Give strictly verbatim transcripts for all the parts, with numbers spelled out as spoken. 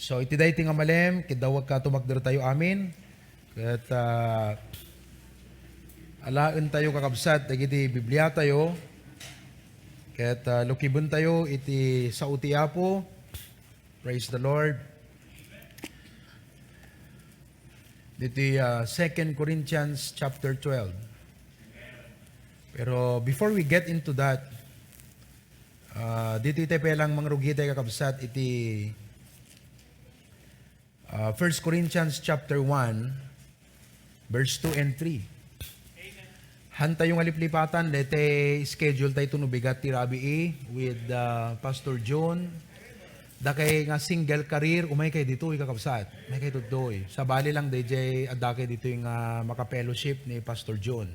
So, iti daytoy nga malem, kiddawagka tumakder tayo amin. Ket, ah, alaen tayo, kakabsat, dagiti Biblia tayo. Ket, ah, lukiben tayo iti sao ti Apo. Praise the Lord. Diti, ah, Second Corinthians chapter twelve. Pero before we get into that, ah, dito tayo pay lang mangrugitay, kakabsat, iti Ah, First Corinthians chapter one, verse two and three. Hantayo nga liplipatan, daytay schedule tayo no bigat ti rabii with, ah, Pastor John. Dakay nga single career, umay kay ditoy, kakabsat. Umay kay ditoy. Sabali lang, D J, adda kay ditoy nga maka-fellowship ni Pastor John.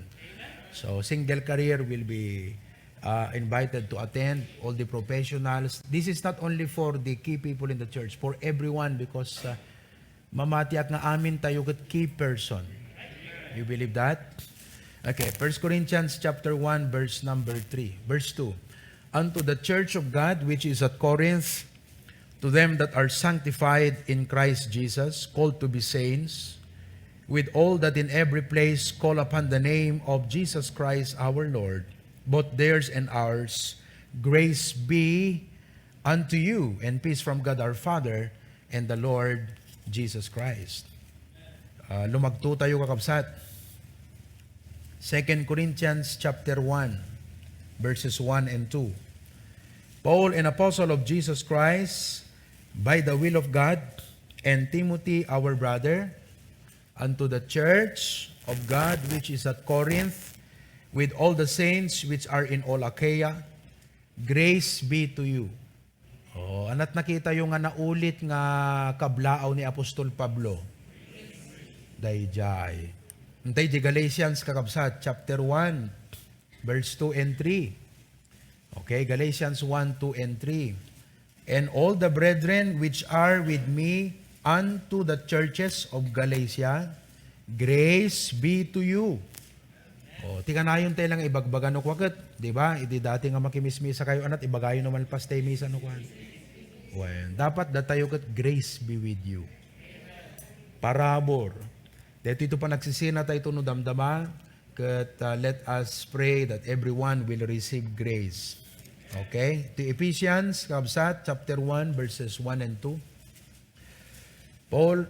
So, single career will be uh, invited to attend, all the professionals. This is not only for the key people in the church, for everyone, because, uh, mamatiak nga amin tayo ket key person. You believe that? Okay, First Corinthians chapter one, verse number three, verse two. Unto the church of God which is at Corinth, to them that are sanctified in Christ Jesus, called to be saints, with all that in every place call upon the name of Jesus Christ our Lord, both theirs and ours, grace be unto you, and peace from God our Father and the Lord Jesus Christ. Ah, lumagto tayo, kakabsat. Second Corinthians chapter one, verses one and two. Paul, an apostle of Jesus Christ, by the will of God, and Timothy, our brother, unto the church of God which is at Corinth, with all the saints which are in all Achaia, grace be to you. Oh, ana't nakitayo nga naulit nga kablaaw ni Apostol Pablo? Daydiay. Intay di Galatians, kakabsat, chapter one, verse two and three. Okay, Galatians one, two and three. And all the brethren which are with me unto the churches of Galatia, grace be to you. Oh, ti kanayon tayo lang ibagbaga no kwa ket, di ba? Idi dati nga makimismisa kayo, anat ibagayo naman pas tayo misa no kwa. Well, dapat datayo ket grace be with you. Parabur. Dito ito pa nagsisina tayo no damdama, ket, uh, let us pray that everyone will receive grace. Okay? To Ephesians, kabsat, chapter one, verses one and two. Paul,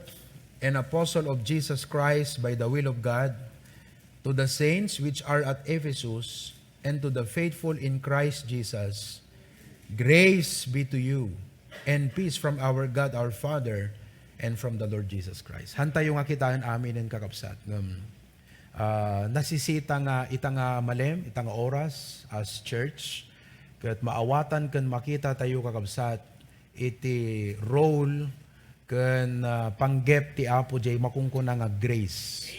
an apostle of Jesus Christ by the will of God, to the saints which are at Ephesus, and to the faithful in Christ Jesus, grace be to you, and peace from our God our Father, and from the Lord Jesus Christ. Hantayo nga kitaen amin, kakabsat. Ngem, ah, nasisita nga ita nga malem, ita nga oras as church, ket maawatan ken makita tayo, kakabsat, iti role ken, ah, panggep ti Apo jay makunkuna nga grace.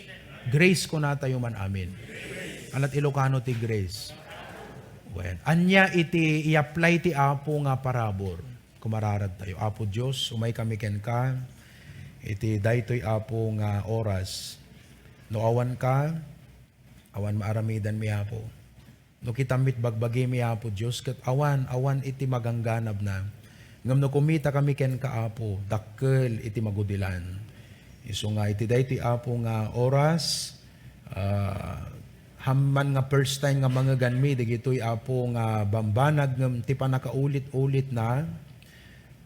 Grace kuna tayo man amin. Anat Ilocano ti grace? Wen, ania iti i-apply ti Apo nga parabur? Kumararag tayo. Apo Dios, umay kami kenka iti daytoy, Apo, nga oras. No awan ka, awan maaramidan mi, Apo. No kitam met bagbagimi, Apo Dios, ket awan, awan iti magangganabna. Ngem no kumita kami kenka, Apo, dakkel iti magudilan. Isu nga iti daytoy, Apo, nga oras, ah, hamman nga first time nga mangeganmi dagitoy, Apo, nga bambanag, ngem ti pannakaulit-ulitna,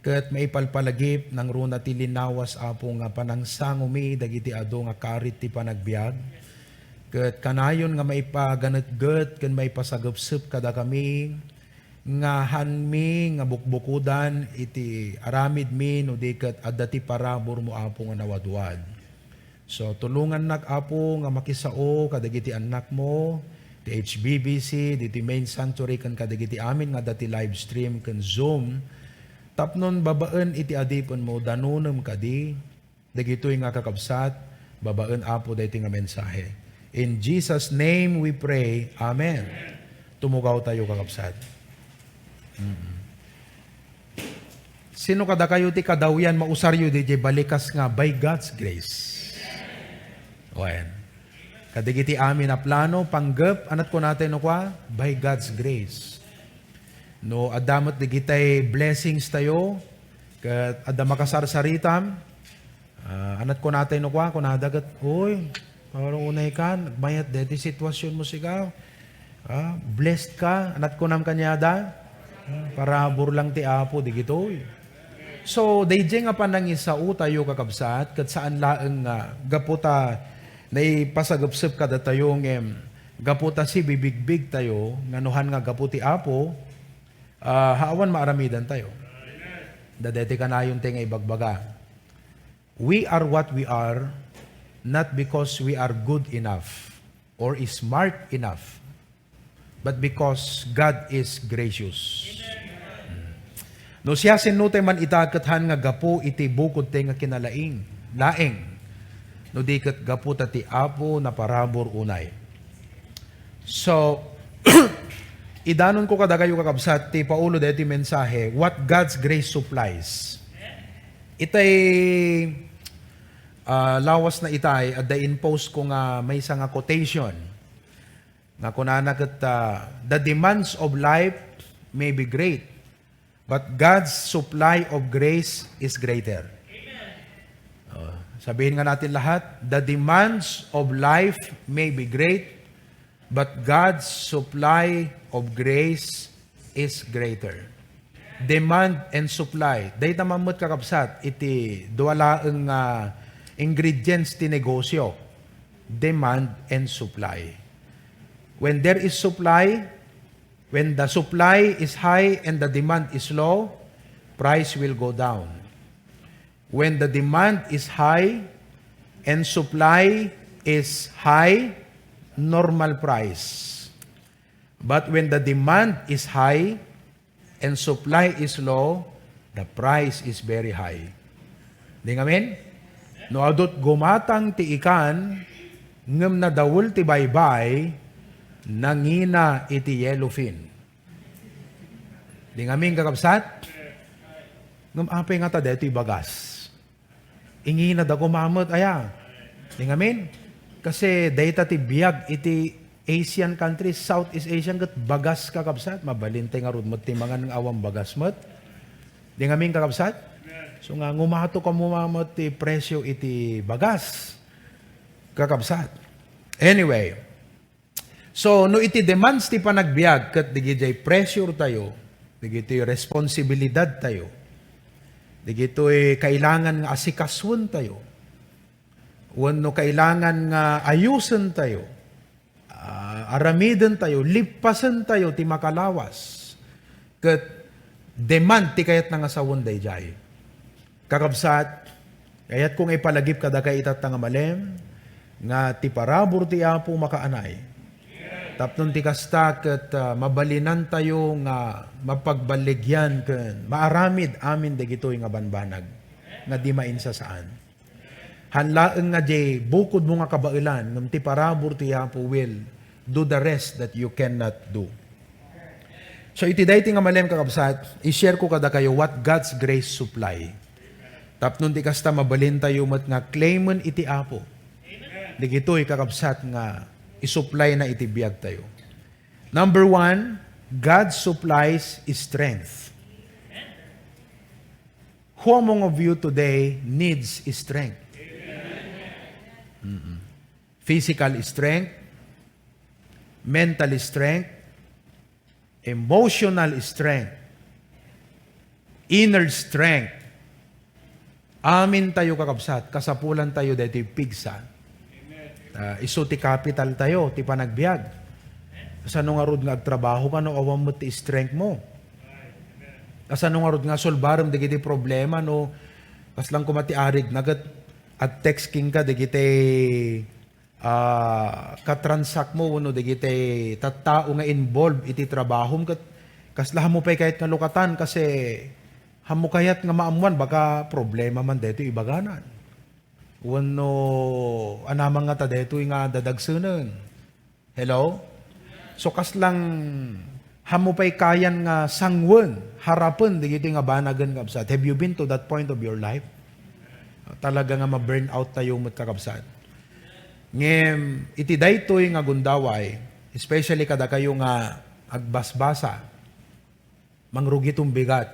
ket maipalpalagip nangruna ti linawas, Apo, nga panangsangomi dagiti adu nga karit ti panagbiag. Ket kanayon nga maipaganetget ken maipasagepsep kadakami nga hanmi nga bukbukodan iti aramidmi no di ket adda ti paraburmo, Apo, nga nawadwad. So, tulongannak, Apo, nga makisao kadagiti annakmo, ti H B B C, ditoy main sanctuary, ken kadagiti amin nga adda ti live stream ken Zoom, tapnon babaen iti adipenmo, danonem kadi dagitoy nga kakabsat, babaen, Apo, daytoy nga mensahe. In Jesus' name we pray. Amen. Tumugaw tayo, kakabsat. Mm. Sino kadakayo ti kadawyan mausaryo didiay balikas nga by God's grace? Wen. Kadagiti amin a plano, panggep, anat kunatay no kwa? By God's grace. No, adda met digitay blessings tayo, Ket adda makasarsaritam, ah, anat kunatay no kua, kunada ket, "Uy, parang unay kan, nagmayat deti situasionmo sika. Ah, blessed ka." Anat kunam kaniada, "Ah, parabur lang ti Apo, digitoy." So, daydiay nga panangisaotayo, kakabsat, ket saan laeng nga gapu ta naipasagepsep kadatayo ngem gapu ta sibibigbigtayo nga no han nga gapu ti Apo, ah, awan maaramidantayo. Dadeti kanayon ti nga ibagbaga. We are what we are, not because we are good enough or smart enough, but because God is gracious. No siasinotayo man ita ket han nga gapu iti bukod tayo nga kinalaing, laeng, no di ket gapu ta ti Apo naparabur unay. So, idanonko kadakayo, kakabsat, ti paulo daytoy mensahe, what God's grace supplies. Itay, ah, lawas na itay, adda in-post ko nga maysa nga quotation. Nga kunana ket, ah, "The demands of life may be great, but God's supply of grace is greater." Oh, sabihin nga natin lahat, "The demands of life may be great, but God's supply of grace is greater." Demand and supply. Dayta man met, kakabsat, iti dua laeng nga ingredients ti negosyo. Demand and supply. When there is supply, when the supply is high and the demand is low, price will go down. When the demand is high and supply is high, normal price. But when the demand is high and supply is low, the price is very high. Di ngamin? No adut gumatang ti ikan, ngem nadaul ti baybay, nangina iti yellowfin. Di ngamin, kakabsat? Ngem apay ngata daytoy bagas? Ingina da kumamet, aya. Di ngamin? Kasi dayta ti biag iti Asian countries, Southeast Asian, ket bagas, kakabsat. Mabalin tay ngarud met ti mangan nga awan bagas met. Di ngamin, kakabsat? So nga, ngumato kamo met ti presyo iti bagas, kakabsat. Anyway, so, no iti demands ti panagbiag ket digidiay pressure tayo, digitoy responsibilidad tayo, digitoy kailangan nga asikasuentayo, wenno kailangan nga ayusentayo, ah, aramidentayo, lippasentayo ti makalawas, ket demand ti kayatna nga sawen daydiay. Kakabsat, kayatko nga ipalagip kadakay itatta nga malem, nga ti parabur ti Apo makaanay. Tapno ti kasta ket, ah, mabalinantayo nga mapagballigian ken maaramid amin dagitoy nga banbanag nga di mainsasaan. Han laeng nga diay bukodmo nga kabaelan, ngem ti parabur ti Apo will do the rest that you cannot do. So, iti daytoy nga malem, kakabsat, i-share ko kadakayo what God's grace supply. Tapno ti kasta, mabalintayo met nga claimen iti Apo. Digitoy, kakabsat, nga isupply na iti biagtayo. Number one, God supplies strength. Who among of you today needs strength? Mm-mm. Physical strength, mental strength, emotional strength, inner strength. Amin tayo, kakabsat, kasapulan tayo daytoy pigsa. Ah, isu ti kapital tayo, ti panagbiag. Kasano ngarud nga agtrabaho ka no awan met ti strength mo? Kasano ngarud nga solbarem dagiti problema no kasla koma ti arig na ket ag-text kenka dagiti, ah, katransak mo wenno dagiti tattao nga involved iti trabahom ket kasla hammo pay kayat nga lukatan kasi hammo kayat nga maammuan baka problema man daytoy ibaganan. Wenno, anaman ngata daytoy nga dadagsenen. Hello? So, kasla hammo pay kayan nga sangwen, harapen, dagitoy nga banagen, kabsat. Have you been to that point of your life? Talaga nga ma-burn out tayo met, kakabsat. Ngem, iti daytoy nga gundaway, especially kadakayo nga agbasbasa, mangrugiton bigat.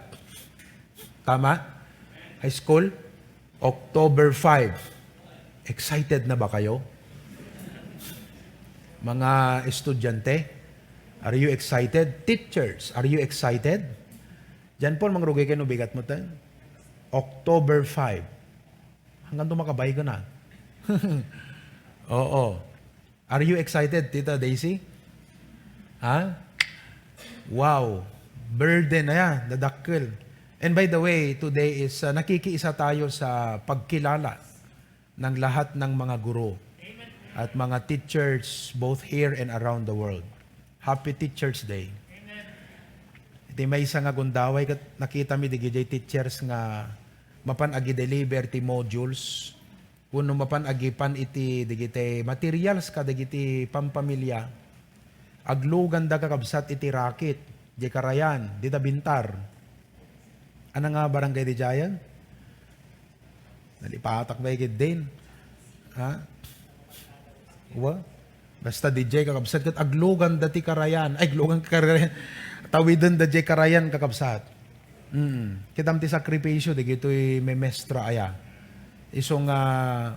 Tama? High school, October five. Excited na ba kayo? Mga estudyante, are you excited? Teachers, are you excited? John Paul, mangrugay kayo no bigat mo tayo. October five. Hanggang tumakabay ka na. Oo. Are you excited, Tita Daisy? Ha? Wow. Burden na yan. Dadakkel. And by the way, today is uh, nakikiisa tayo sa pagkilala ng lahat ng mga guro at mga teachers both here and around the world. Happy Teachers Day. Iti maysa nga gundaway ket nakita mi digidiay teachers nga mapan agi-deliver ti modules, wenno mapan agipan iti dagiti materials kadagiti pampamilya. Agluganda kakabsat iti rakit, di karayan, dita bintar. Ano nga barangay di Jayan? Nalipatak ba ikid din? Ha? Wa? Basta D J kakabsat ket aglugan dati karayan. Ay, aglugan karayan. Tawiden da jay karayan kakabsat. Mm. Kitam ti sakripisyo, di gitoy memestra aya. Isu nga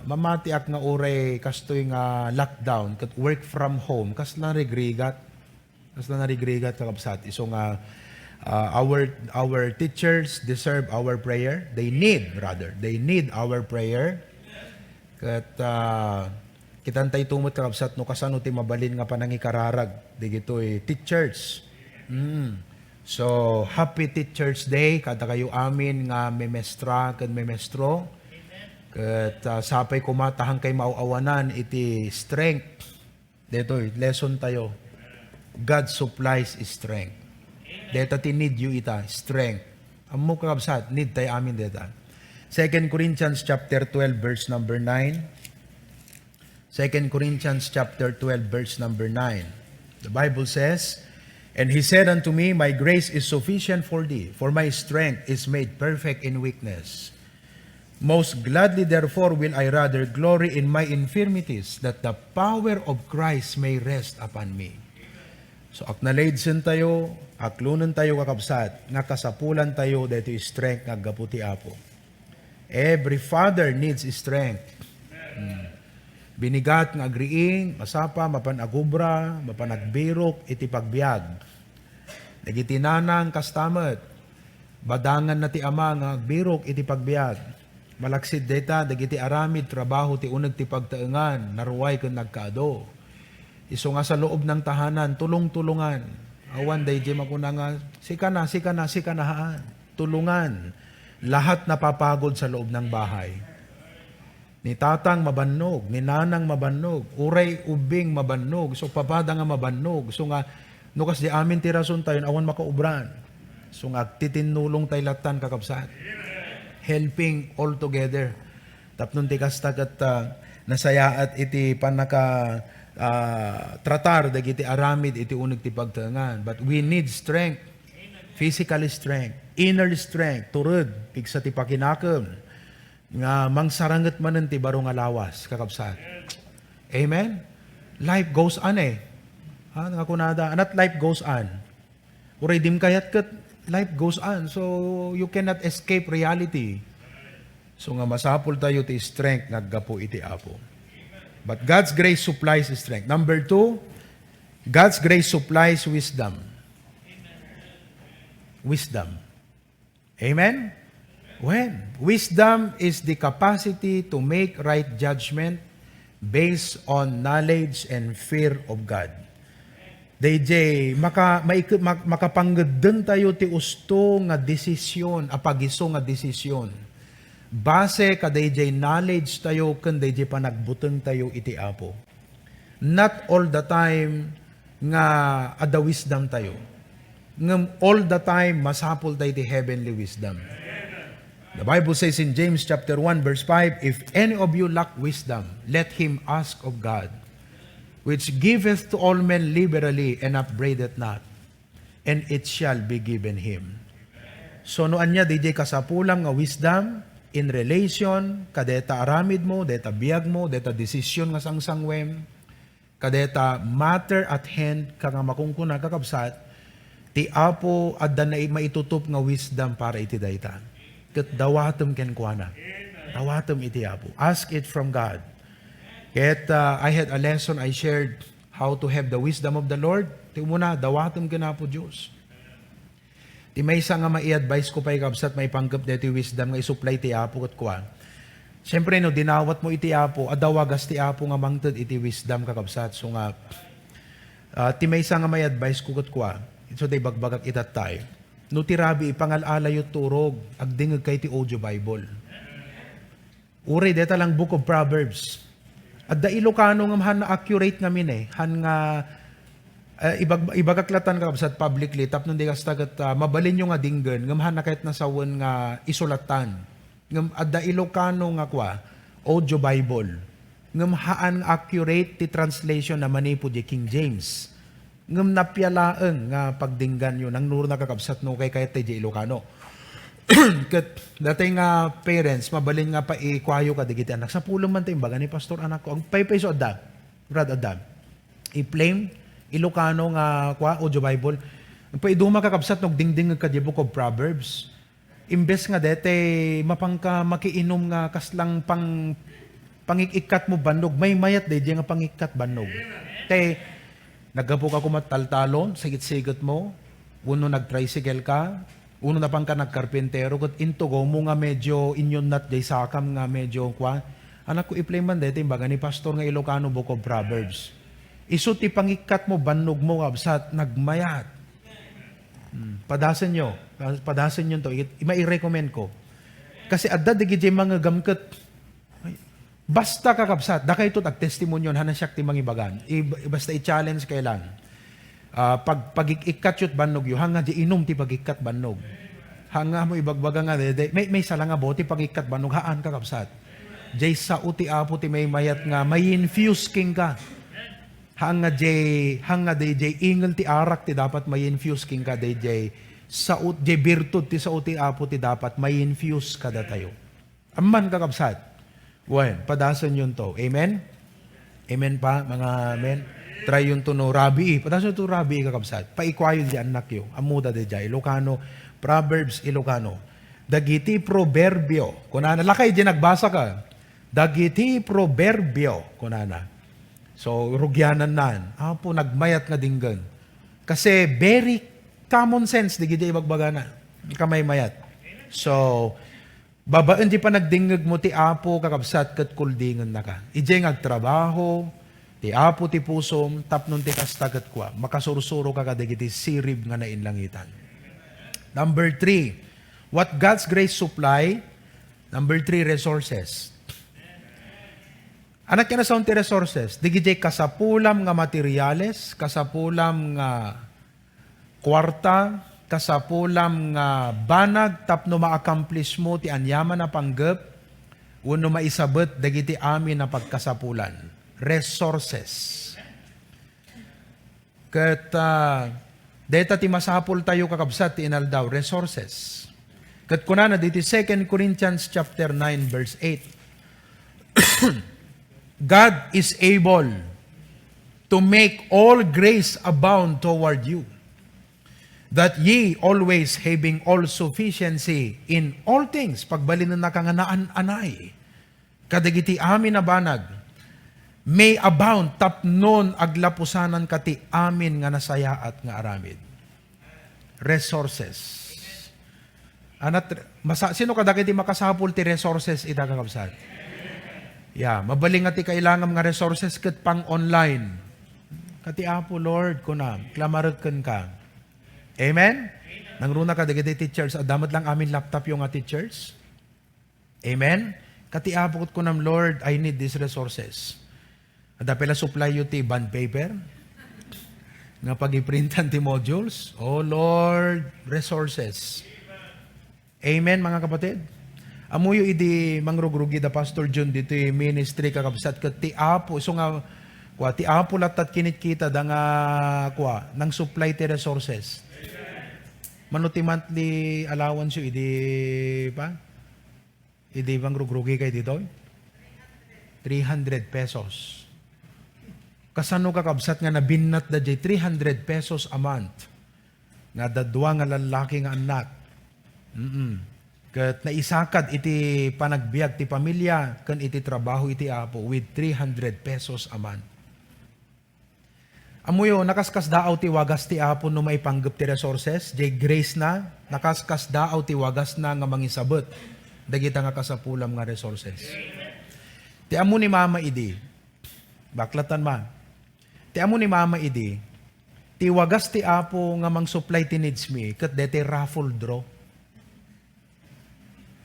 mamatiak nga uray kastoy nga lockdown, ket work from home, kasla rigrigat. Kasla narigrigat, kakabsat. Isu nga, ah, our, our teachers deserve our prayer. They need, rather, they need our prayer. Ket, ah, kitantay tumot, kakabsat, no kasano ti mabalin nga panangikararag digitoy teachers. Mm. So, happy Teachers Day kadakayo amin nga memestra ken memestro. Ket, ah, sapay koma ta hankay maaw-awanan iti strength. Detoy, lesson tayo. God supplies strength. Deta ti need yo ita, strength. Ammo, kakabsat, need tayo amin deta. Second Corinthians chapter twelve, verse number nine. Second Corinthians chapter twelve, verse number nine. The Bible says, "And he said unto me, My grace is sufficient for thee, for my strength is made perfect in weakness." Most gladly, therefore, will I rather glory in my infirmities, that the power of Christ may rest upon me. So, acknowledge tayo, aklonen tayo, kakabsat, nga kasapulan tayo daytoy strength nga aggapu ti Apo. Every father needs strength. Hmm. Binigat nga agriing, masapa, mapan agubra, mapan agbirok iti pagbiag. Dagiti nanang kasta met, badanganna ti ama nga agbirok iti pagbiag. Malaksid dayta, dagiti aramid trabaho ti uneg ti pagtaengan, naruay ken nagkaadu. Isu nga sa loob ng tahanan, tulong-tulungan. Awan daydi makuna nga, "Sika na, sika na, sika na, haan." Tulungan. Lahat napapagod sa loob ng bahay. Ni tatang mabannog, ni nanang mabannog, uray ubing mabannog, so papada nga mabannog, so nga, no kasdi amin ti rason tayo, awan makaubran. So nga, agtitinnulong tayo latan, kakabsat. Helping all together. Tapno ti kasta ket, ah, nasayaat iti pannaka, ah, tratar dagiti aramid iti uneg ti pagtaengan. But we need strength, physical strength, inner strength, tured, pigsa ti pakinakem, nga mangsaranget manen ti baro nga lawas, kakabsat. Amen? Life goes on eh. Ha, nga kunada, not life goes on. Uray dim kayat ket life goes on. So, you cannot escape reality. So nga masapul tayo ti strength nga aggapu iti Apo. But God's grace supplies strength. Number two, God's grace supplies wisdom. Wisdom. Amen? When? Wisdom is the capacity to make right judgment based on knowledge and fear of God. Dayjay, maka-, maik-, mak-, makapangeddeng tayo ti usto nga desisyon, a pagiso nga desisyon. Base kadayjay knowledge tayo ken dayjay panagbuteng tayo iti Apo. Not all the time nga adda wisdom tayo. Ngem all the time, masapul tayo ti heavenly wisdom. The Bible says in James chapter one, verse five, "If any of you lack wisdom, let him ask of God, which giveth to all men liberally and upbraideth not, and it shall be given him." So, no ania, dayjay kasapulam nga wisdom in relation kadeta aramid mo, deta biag mo, deta desisyon nga sangsangwem, kadeta matter at hand ka nga makunkuna, kakabsat, ti Apo adda na maitutup nga wisdom para iti dayta. Ket dawatem kenkuana. Dawatem iti Apo. Ask it from God. Ket, uh, I had a lesson I shared, how to have the wisdom of the Lord. Ti umuna, dawatem ken Apo Dios. Ti maysa nga mai-advise ko pay, kabsat, maipanggep daytoy wisdom nga isupply ti Apo ket kua. Siyempre, no dinawat mo iti Apo, adda wagas ti Apo nga mangted iti wisdom, kakabsat. So nga, ah, ti maysa nga mai-advise ko ket kua, so ti ibagbagak itattay. No ti rabii, pangal-alayo turog, agdingeg kay ti audio Bible. Uray deta lang Book of Proverbs. Adda Ilocano ngem han accurate ngamin eh. Han nga, eh, ibag-, ibagak latan, kakabsat, publicly, tapno di kasta ket, ah, mabalinyo nga dinggen, ngem han na kayat nasawen nga isulatan. Ngem adda Ilocano nga kua, audio Bible. Ngem haan nga accurate ti translation na manipud di King James. Ngem napialaeng nga pagdingganyo, nangnurona, kakabsat, no kayat ti Ilocano. Ket daytoy nga parents, mabalin nga paikuayo kadagiti anak. Sapulem man ti imbaga ni Pastor, anakko. Agpaypay so adda. Brad, adda. I-play, Ilocano nga kua, audio Bible. Paiduma, kakabsat, no agdingdingngeg ka di Book of Proverbs. Imbes nga daytoy, mapanka makiinum nga kaslang pang-, pangik-ikkat mo bannog, maymayat daydiay nga pangikkat bannog. Te, naggapu ka koma taltalon, sigit-sigit mo, wenno nag-tricycle ka, wenno napanka nagkarpintero, ket intugaw mo nga medyo inyunnat jay sakam nga medyo kua. Anakko, i-play man daytoy imbaga ni Pastor nga Ilocano Book of Proverbs. Isu ti pangikkat mo bannog mo, kabsat, nagmayat. Hmm, padasenyo. Padasenyo to. It-, mairecommend ko. Kasi adda dagiti mangegam ket, ay, basta, kakabsat, dakayto ti agtestimonyon, hana siak ti mangibagan. I-, basta i-challenge kay lang. Ah, pag-, pagik-ikkat yot bannog yo, hanga di inum ti pagikkat bannog. Hanga mo ibagbaga nga, de, de, may, may sala nga bote pagikkat bannog, haan, kakabsat. Jay sao ti Apo ti maymayat nga, may infuse king ka. Hanga jay, hanga dayjay ingel ti arak ti dapat ma-infuse kenka, dayjay sao, jay birtud ti sao ti Apo ti dapat ma-infuse kadatayo. Amman, kakabsat. Wen, padasenyon to. Amen? Amen pa, mga amen? Try yon to no rabii. Padasenyon to rabii, kakabsat. Paikuayo di annakyo. Ammoda dayjay. Ilocano, Proverbs Ilocano. Dagiti proverbio. Kunana, lakay di nagbasa ka. Dagiti proverbio. Kunana. So, rugianannan. Apo, nagmayat nga dinggen. Kasi very common sense, dagiti ibagbagana. Kamaymayat. So, babaen di panagdingngeg mo ti Apo, kakabsat, ket kuldingennaka. Idiay nga agtrabaho, ti Apo ti pusom, tapno ti kasta ket kua, makasursuroka kadagiti sirib nga nainlangitan. Number three, what God's grace supply. Number three, resources. Anak, kinasaon ti resources. Digidiay kasapulam nga materials, kasapulam nga kuarta, kasapulam nga banag tapno ma-accomplish mo ti aniaman a panggep wenno maisabet dagiti amin a pagkasapulan. Resources. Ket, ah, dayta ti masapultayo, kakabsat, ti inaldaw, resources. Ket kunana diti Second Corinthians chapter nine, verse eight, "God is able to make all grace abound toward you, that ye, always having all sufficiency in all things," pagbalinennaka nga naan-anay kadagiti amin a banag, "may abound," tapnon aglapusananka ti amin nga nasayaat nga aramid. Resources. Anat, masa-, sino kadagiti makasapul ti resources ita, kakabsat? Ya, mabalin nga ti kailangam nga resources ket pang-online. Kati Apo, Lord, kunam, klamarek kenka. Amen? Nangruna kadagiti teachers, adda met lang amin laptop yo nga teachers. Amen? Kati Apo ket kunam, "Lord, I need these resources." Adda pay la supply yo ti bond paper nga pagiprintan ti modules? Oh Lord, resources. Amen, mga kapatid? Ammoyo idi mangrugrugi da Pastor John ditoy ministry, kakabsat, ket ti Apo, isu nga, kua, ti Apo latta ti kinitkita da nga, kua, nang-supply ti resources. Mano ti monthly allowance yo idi, pa? Idi mangrugrugi kay ditoy? Three hundred pesos. Kasano, kakabsat, nga nabinnat da jay three hundred pesos a month? Nga adda dua nga lallaki nga annak. Mm-mm. Ket naisakad iti panagbiag ti pamilia ken iti trabaho iti Apo with three hundred pesos a month. Ammoyo, nakaskasdaaw ti wagas ti Apo no maipanggep ti resources, jay grace na, nakaskasdaaw ti wagasna nga mangisabet dagita nga kasapulam nga resources. Ti ammo ni Mama idi, baklatan man. Ti ammo ni Mama idi, ti wagas ti Apo nga mangsupply ti needs mi, ket deti raffle draw.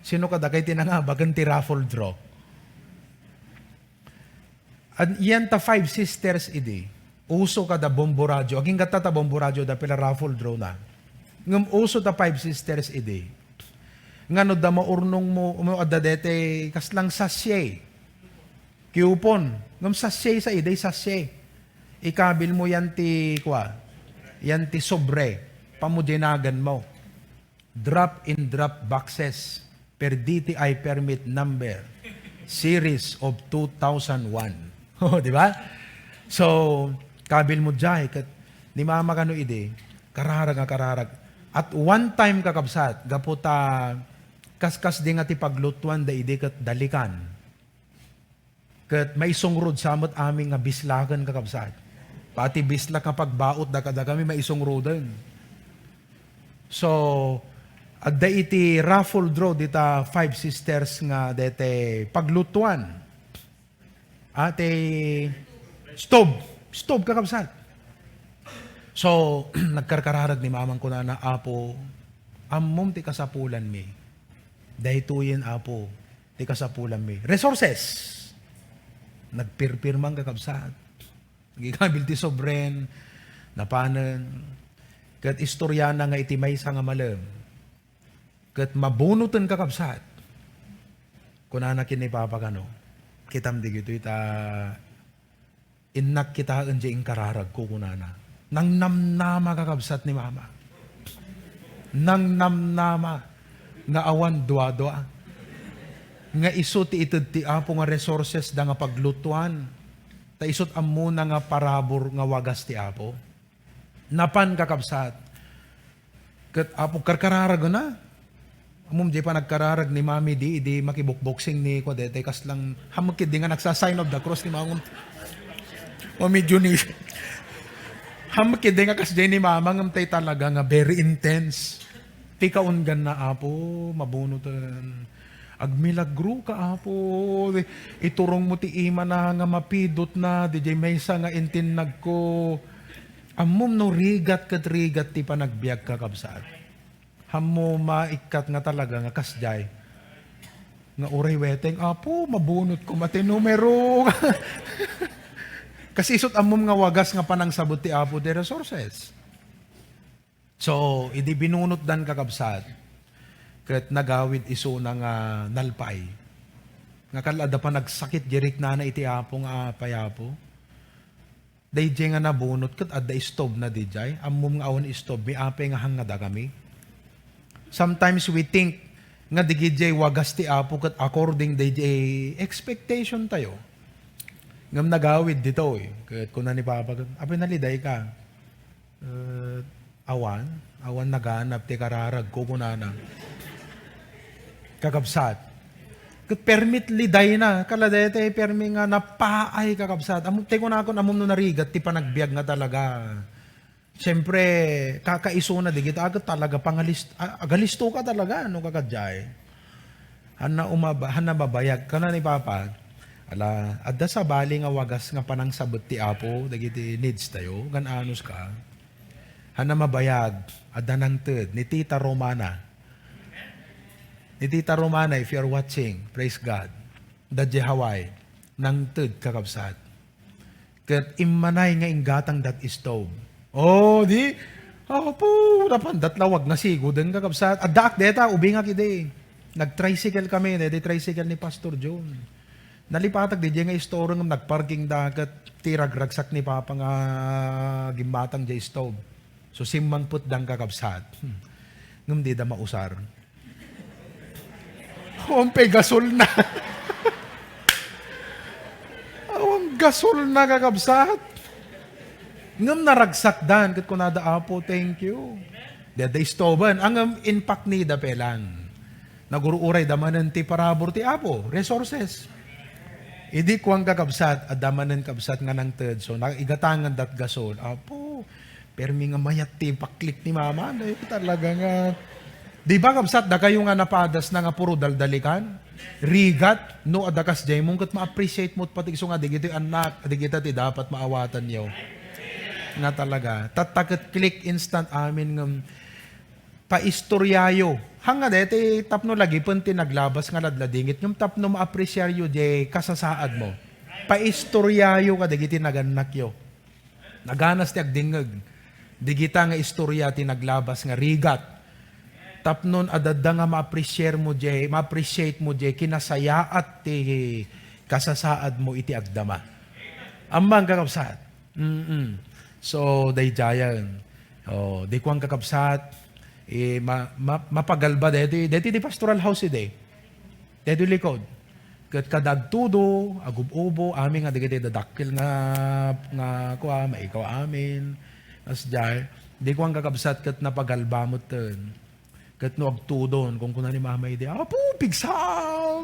Sino kadakay ti nangabagan ti raffle draw? At yan ta Five Sisters idi, uso kada Bombo Radio. Aginggatta ta Bombo Radio da pila raffle draw na. Ngem uso ta Five Sisters idi. Nga no da maurnong mo, mo adda dete kaslang sachet. Coupon. Ngem sachet sa idi, sachet. Ikabil mo yan ti, kwa, yan ti sobre. Pamudinagan mo. Drop in drop boxes per D T I permit number series of two thousand one. Oh, di ba? So, kabil mo jay ket ni Mama kano idi, kararag nga kararag. At one time, kakabsat, gapu ta kaskas di nga ti paglutuan da idi ket dalikan. Ket maisungrod sa met amin nga bislaken, kakabsat. Pati bislak nga pagbaut da kadagami maisungroden. So, adda iti raffle draw dita Five Sisters nga dete paglutuan. Ati stove. Stove, kakabsat. So, nagkarkararag ni Mamang kunana, "Apo, ammom ti kasapulanmi. Daytoyen, Apo, ti kasapulanmi." Resources. Nagpirpirmang, kakabsat. Nagikabil ti sobren, napanen. Ket istoryana nga iti maysa nga malem. Ket mabunoten, kakabsat. Kunana ken ni Papa kano, "Kitam digitoy ta innak kitaen jay inkararagko," kunana. Nangnamnama, kakabsat, ni Mama. Nangnamnama nga awan duadua. Nga isu ti ited ti Apo nga resources da nga paglutuan. Ta isut' ammona nga parabur nga wagas ti Apo. Napan, kakabsat. Ket Apo, karkararagna. Ammom jay panagkararag ni Mami di, idi makibukboksing ni kua daytoy kaslang, hammek ketdi nga nagsa-sign of the cross ni Mami. Mami Juni. Hammek ketdi nga kasdiay ni Mama, ngem tay talaga nga very intense. Ti kaungganna, Apo, mabunoten. Agmilagroka, Apo. Iturongmo ti imana nga mapidutna, diay maysa nga intinnagko. Ammom no rigat ket rigat ti panagbiag, kakabsat. Hammo maikkat nga talaga nga kasdiay. Nga uray weteng, "Apo, mabunot koma ti numero." Kas isut' ammom nga wagas nga panangsabet ti Apo ti resources. So, idi binunotdan, kakabsat, ket nagawid isuna nga nalpay. Nga kal-, adda panagsakit di riknana iti Apo nga, "Apay, Apo, daydiay nga nabunot ket adda stove na didiay. Ammom nga awan stove, mi apay nga hangngada kami?" Sometimes we think nga digidiay wagas ti Apo ket according daydiay expectation tayo. Ngem nagawid ditoy, ket kuna ni Papa, "Apay, naliday ka?" Eh, awan, awan naganap ti kararagko, kunana. Kakabsat. Ket permi ti lidayna, kala daytoy permi nga napaay, kakabsat. Ammom, ti kunakon, ammom no narigat ti panagbiag nga talaga. Siyempre, kakaisuna di kita, ket talaga pangalis-, a-, agalisto ka talaga, no, kakadiay. Hanna umaba-, hanna mabayag. Kuna ni Papa, "Ala, adda sabali nga wagas nga panangsabet ti Apo dagiti needs tayo, gan-anos ka. Hanna mabayag, adda nangted ni Tita Romana." Ni Tita Romana, if you're watching, praise God. Dadya Hawaii, nangted, kakabsat. Ket immanay nga inggatang dat stove. Oh, di? Apo, napan dat lawag nga sigoden, kakabsat. Addaak deta, ubingak idi. Nag-tricycle kami, daydi tricycle ni Pastor John. Nalipatak di nga istorong, nagparking da, ket ti ragragsak ni Papa nga gimmatang di stove. So, simmangpet dang, kakabsat. Hmm. Ngem di da mausar. Awan pay gasolna. Awan gasolna, kakabsat. Ngem naragsakdan, ket kunada, "Apo, thank you." Dida istoban, ngem inpaknida pay lang. Nagur-uray da manen ti parabur ti Apo, resources. Idi kuan, kakabsat, adda manen, kabsat, nga nangted, so, na-, igatangan dat gasol. Apo, permi nga mayat ti paklik ni mama, no? Talaga nga, di ba, kabsat, dakayo nga napadas na nga puro daldalikan? Rigat, no, adda kas jay mo, ket ma-appreciate mo pati isu nga, digitoy annak, digita ti dapat maawatanyo. Nga talaga. Tatta ket click instant amin ngem paistoryayo. Hanga deti tapno lagipen ti naglabas nga ladladingit, ngem tapno maapresiaryo diay kasasaad mo. Paistoryayo kadagiti nagannakyo. Naganas ti agdingngeg. Digita nga istorya ti naglabas nga rigat. Tapnon adda nga ma-appreciate mo diay, ma-appreciate mo diay kinasayaat ti kasasaad mo iti agdama. Amman, kakabsat. Mm-mm. So, daydiayen. Oh, di kuan, kakabsat, eh, ma-, ma-, mapagalba deti, deti di pastoral house idi. Deti likod. Ket kada agtudo, agub-ubo, amin nga dagiti dadakkel nga, nga kua, maikaw amin. As jay, di kuan, kakabsat, ket napagalba metten. Ket no agtudon, kunkuna ni Mama idi, "Apo, pigsam!"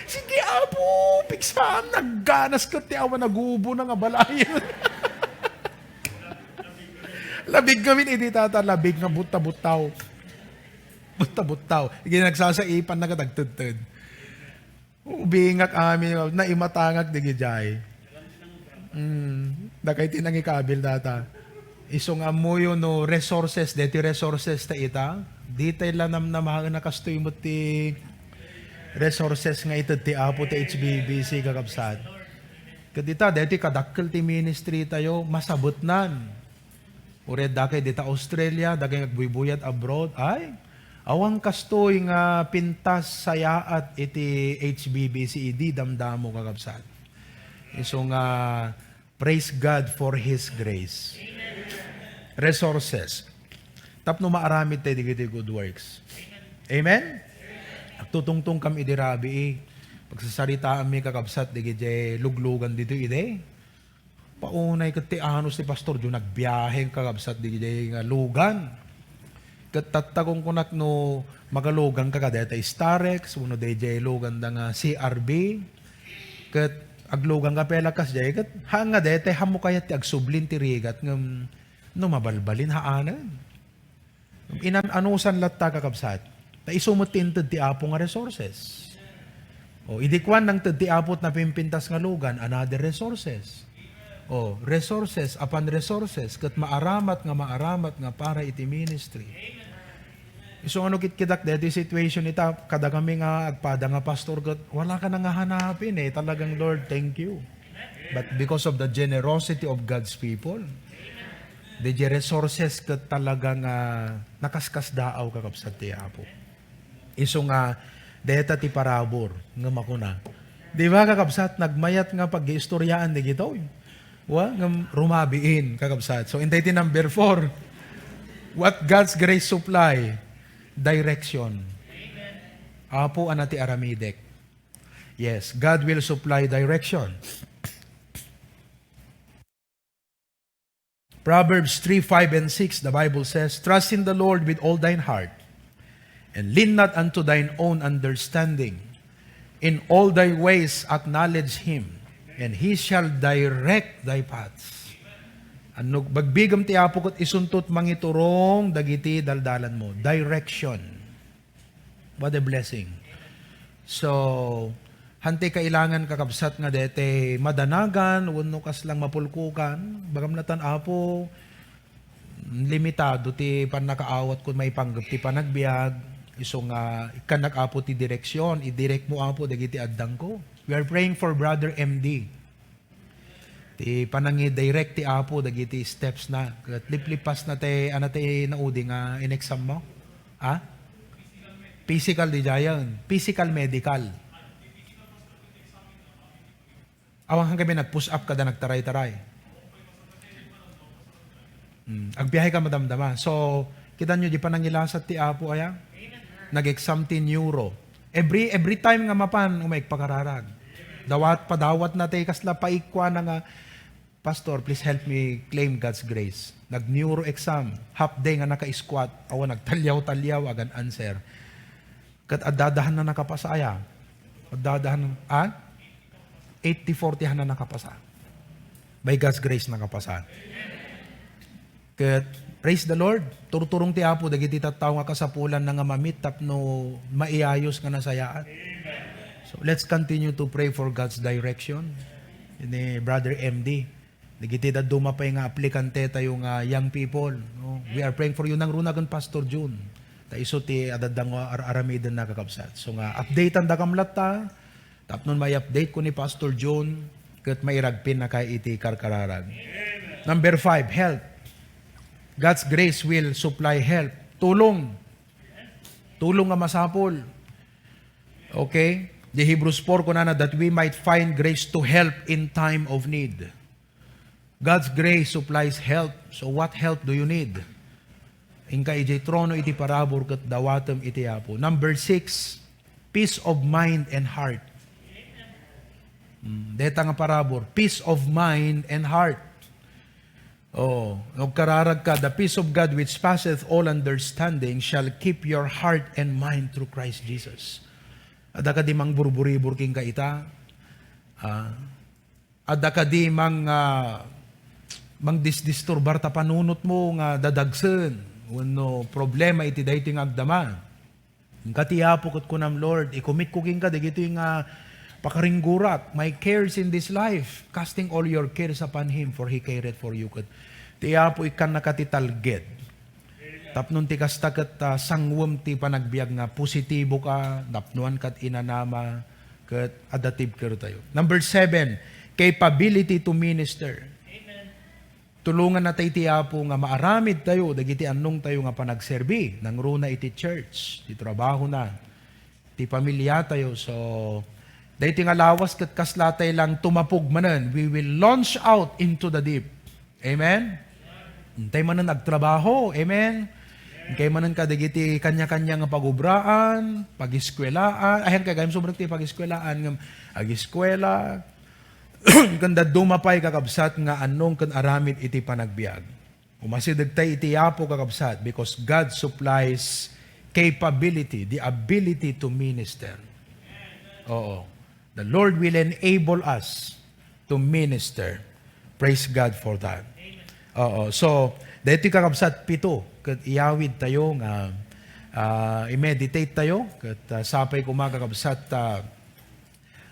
Sige, Apo, pigsam! Nagganas ket ti awan nagubo na nga balayen. Labig ngamin idi tata, labig nga butta-buttaw. Butta-buttaw. Idi nagsasaipan na ket agtedted. Ubingak amin, naimatangak digidiay. Mm, dakay ti nangikabil data. Isu nga ammoyo no resources, deti resources ta ita. Ditay la namnamaen a kastoy met ti resources nga ited ti Apo ti H B B C, kakabsat. Ket ita, deti kadakkel ti ministry tayo, masabetnan. Uray dakay dita Australia, dakay nga agbuybuyat abroad, ay, awan kastoy nga pintas sayaat iti H B B C idi damdamo, kakabsat. Isu nga, praise God for His grace. Resources. Tapno maaramid tayo digiti good works. Amen? Agtutungtong kam idi rabii. Pagsasaritaanmi, kakabsat, digiti luglugan dito idi. Paunay ket ti anus ti pastor, diyo nagbiahe, kakabsat, didiay nga lugan. Ket tatta kunkunak no magalugan ka kadayta Starex, wenno didiay lugan da nga C R B. Ket aglugan ka pay la kasdiay, ket haan nga dayta, haanmo kayat ti agsublin ti rigat ngem no mabalbalin, haanen. Inan-anusan latta, kakabsat. Ta isu met ti inted ti Apo nga resources. O, idi kuan nangted ti Apo ti napimpintas nga lugan, another resources. O, resources, apan resources, ket maaramat nga maaramat nga para iti ministry. Isu nga no kitkitak daytoy situation ita, kada kami nga agpada nga pastor, ket wala ka na nga hanapin eh. Talagang, "Lord, thank you." But because of the generosity of God's people, didiay resources ket talaga nga nakaskasdaaw, kakabsat ti Apo. Isu nga, dayta ti parabur nga makuna. Di ba, kakabsat, nagmayat nga pag-iistoryaan dagitoy? Wa, ngem rumabiin, kakabsat. So, intay ti number four. What God's grace supply? Direction. Apo, ana ti aramidek. Yes, God will supply direction. Proverbs three, five, and six, the Bible says, "Trust in the Lord with all thine heart, and lean not unto thine own understanding. In all thy ways acknowledge him, and he shall direct thy paths." Ano, bagbigam ti Apo ket isunto ti mangiturong dagiti daldalanmo. Direction. What a blessing. So, hantay kailangan, kakabsat, nga dete madanagan wenno kaslang mapulkokan. Bagam natan, Apo, limitado ti pannakaawat ko maipanggep ti panagbiag. Isu nga, ikkannak, Apo, ti direksyon. Idirek mo, Apo, dagiti addangko. We are praying for Brother M D. Ti panangidirect ti Apo dagiti steps na. Ket liplipasna ti, ano ti naudi nga in-exam mo? Ha? Physical, didiayen. Physical, medical. Awan kami nag-push up kada nagtaray-taray. Mm, agbiahe ka madamdama. So, kita nyo, di pa nangilasat ti Apo, aya? Nag-exam ti neuro. Every, every time nga mapan, umay pakararag. Dawat, padawat na ti kasla paikwa na nga, "Pastor, please help me claim God's grace." Nag-neuro exam, half day nga naka-squat, awan nagtaliaw-taliaw, agan answer. Ket adda-adda hanna nakapasa aya. Adda-adda hanna, ah? Eighty forty hanna nakapasa. By God's grace, nakapasa. Ket, praise the Lord, turturong ti Apo dagiti tattao nga kasapulanna nga mamit tapno maiyayos nga nasayaat. So, let's continue to pray for God's direction. Ni Brother M D, dagiti dadduma pay nga aplikante tayo nga young people, no? We are praying for you. Nangruna ken Pastor June. Ta isu ti adda nga ar-, aramidenna, kakabsat. So nga, updatean dakam latta. Tapno may update ko ni Pastor June, ket mairagpin na kay iti karkararag. Number five, help. God's grace will supply help. Tulong. Tulong nga masapul. Okay? Di Hebrews four kunana, "That we might find grace to help in time of need." God's grace supplies help. So what help do you need? Inka idiay trono iti parabur ket dawatem iti Apo. Number six, peace of mind and heart. Mm, deta nga parabur, peace of mind and heart. Oh, agkararag ka, "The peace of God which passeth all understanding shall keep your heart and mind through Christ Jesus." Adda kadi mangburburibur kenka ita? Ah, Adda kadi mang, ah, mangdisdisturbar ta panunotmo nga dadagsen wenno problema iti daytoy nga agdama. Inka ti Apo ket kunam, "Lord, i-commit ko kenka dagitoy nga pakaringgurak, my cares in this life, casting all your cares upon Him, for He careth for you." Ket ti Apo ikkannaka ti talged. Tapno ti kasta ket, ah, sanguem ti panagbiag nga positibo ka, napnoan kat inanama, ket adda ti ibker tayo. Number seven, capability to minister. Amen. Tulonganna tayo ti Apo nga maaramid tayo dagiti annong tayo nga panagserbi, nangruna iti church, ti trabaho na, ti pamilya tayo. So, daytoy nga lawas ket kasla tay lang tumapog manen, we will launch out into the deep. Amen? Intay manen agtrabaho. Amen? Inkay manen kadagiti kanya-kanya nga pagubraan, pagiskuelaan. Ayan kay gayam sumrek ti pagiskuelaan, ngem agiskuela. Ken dadduma pay, kakabsat, nga annong ken aramid iti panagbiag. Umasideg tay iti Apo, kakabsat, because God supplies capability, the ability to minister. Oo. The Lord will enable us to minister. Praise God for that. Oo. So, daytoy, kakabsat, pito ket iyawid tayo nga, ah, i-meditate tayo ket, ah, sapay koma, kakabsat, ah,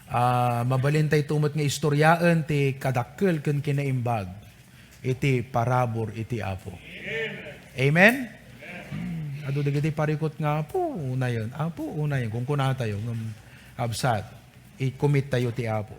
ah, mabalin tayo met nga istoryaen ti kadakkel ken kinaimbag iti parabur iti Apo. Amen? Hmm, adu dagiti parikut nga, "Apo, unayen. Apo, unayen." Kunkuna tayo, ngem, kabsat, i-commit tayo ti Apo.